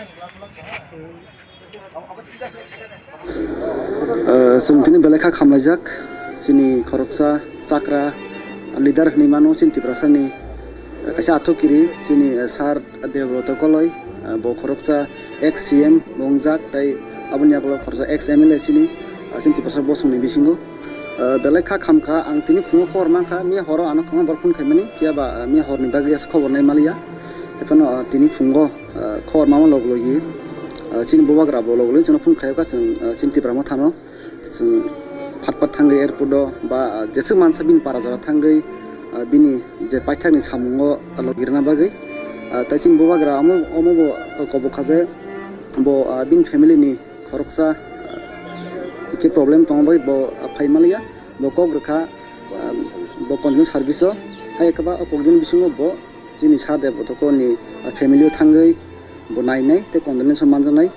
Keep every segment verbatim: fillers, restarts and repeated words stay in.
Eh, chwng tini belai kha khamlaijak, chini khoroksa chakra leader hinwi mano, chini Tiprasani, eh, kaisa athukiri, chini, eh, sir Debrata Koloi, eh, bo khoroksa ex C M bo wngjak, tei aboni yagulo khoroksa ex M L A chini, eh, chini Tiprasa bosongni bisingo. Eh, belai kha khamkha, ang tini phungo khobor mankha, miya horo ano kwbangma borok phone khaimani, phiya ba, eh, miya horni bagwi asa khobor nai maliya. Haiphano, eh, tini phungo, eh, khobor mama log logi, eh, chini bubagra bo log logi chwngno phone khaiyokha chwng, eh, chini Tipra Mothano. Chwng phat phat thangwi airport o ba, ah, jeswk mansa bini para jora thangwi, ah, bini je paithakni samungo logi rwna bagwi. Ah, tei chini bubagra omo, omo bo kobok kha je bo, ah, bini family ni khoroksa, ah, khe problem tongma bagwi bo, ah, phai maliya. Bo kok rwkha, ah, bo continue service o. Hai khe ba o kokdin bisingo bo chini sir Debrata Koloi ni, ah, family o thangwi bo nainai tei condolence manjaknai.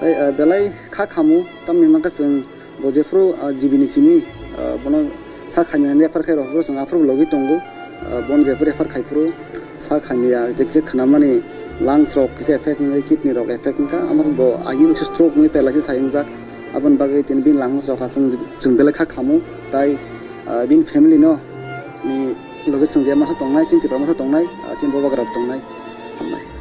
Tei, ah, belai kha khamu, tamni hwnba khe chwng bo jephuru, ah, G B ni simi, ah, bono sa khaimani refer khai rw phuru chwng aphuru logi tongo. Ah, bono jephuru refer khai phuru sa khaimya jek jek khnamani lungs rok kisa effect wngwi kidney rok effect wngkha. Amoro bo agi bo stroke wngwi paralysis hai wngjak. Aboni bagwi tini bini langma chokha chwng, chwng belai kha khamu. Tai, ah, bini family no ni logi chwng je masa tongnai, chini Tipra masa tongnai, ah, chini bubagra bo tongnai. Hambai.